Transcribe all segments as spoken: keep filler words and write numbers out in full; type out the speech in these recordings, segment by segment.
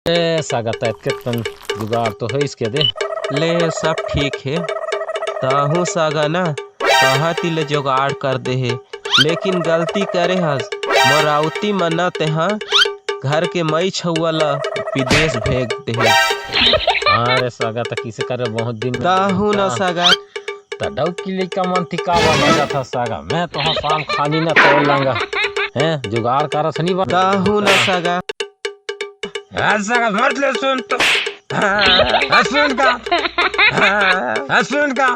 ए, सागा, त अतके कन जुगाड़ तो होइस के दे। ले, सब ठीक हे। ताहू सागा ना, कहाँ ती ले जुगाड़ कर दे हे, लेकिन गलती करे हस, मोर अवती मना तेहा घर के मई छउआ ला विदेश भेज दे हे। हाँ रे सागा, त किसे करे बहुत दिन ताहू ना सागा। त डौकी लइका मन ती का बना जाथा सागा, मैं तो हाँ शाम खानी ना तोड़ लांगा। हैं, जुगाड़ करस नहीं बा। ताहू ना सागा। हाँ, सागा, मत ले सुन तो। हाँ, हाँ, सुन का। हाँ, हाँ, सुन का।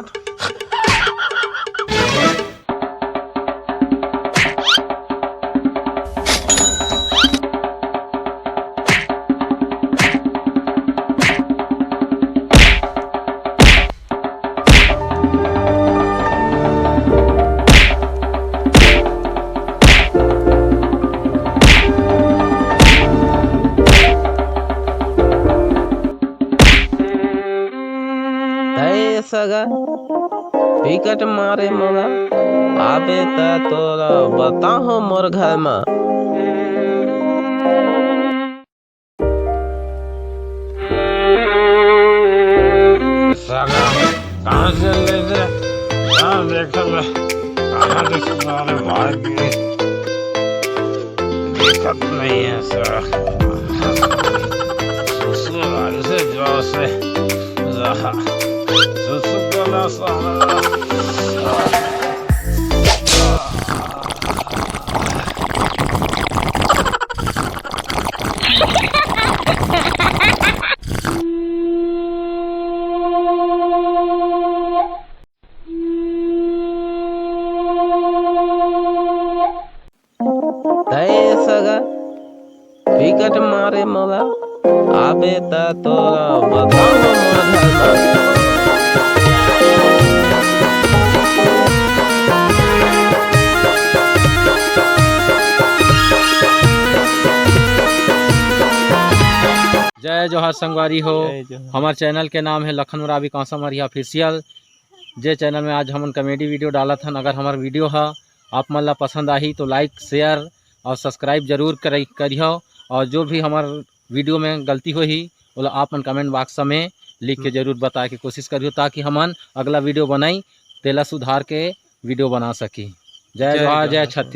हे सगा, बिकट मारे मोला, आबे त तोला बताहूँ मोर घर म। साला, कहाँ से ले दे? कहाँ देखा मैं? कहाँ देखा तुम्हारे भाई की? दिक्कत नहीं है सर। ससुराल से जो से रहा। ससुर का ना साला। तय सगा, बिकट मारे मोला, आबे त तोला बताहूँ मोर घर म। जय जोहार संगवारी हो। जय जोहार। हमार चैनल के नाम है लखन उराँव कांसा मरिया ऑफिशियल। जे चैनल में आज हमन कॉमेडी वीडियो डालत हन, अगर हमार वीडियो ह आप मन ला पसंद आही तो लाइक, शेयर और सब्सक्राइब जरूर करी-, करिहो। और जो भी हमार वीडियो में गलती होही, ओला आप मन कमेंट बॉक्स में लिख के हम्म। जरूर बताए के कोशिश करिहो, ताकि हमन अगला वीडियो बनाई, तेला सुधार के वीडियो बना सकी। जय जय जोहार, जय जोहार। छत्तीसगढ़।